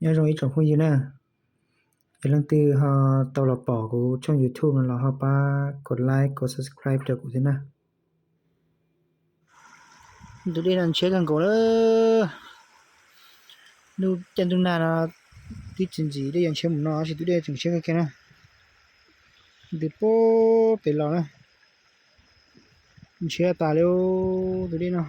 Nyob zoo ib tsoom phooj ywg na, yog leej twg ho tau los pom kuv tshooj YouTube no los ho pab kom like kom subscribe rau kuv thiab na. Tus dej no ntshiab kawg nkaus lawm. Ntuj, caij ntuj nag no twb tsis ntxim dej yuav ntshiab mus no tab sis tus dej tseem ntshiab kawg kiag na. Ntws puag pem los na. Ntshiab tas li tus dej no.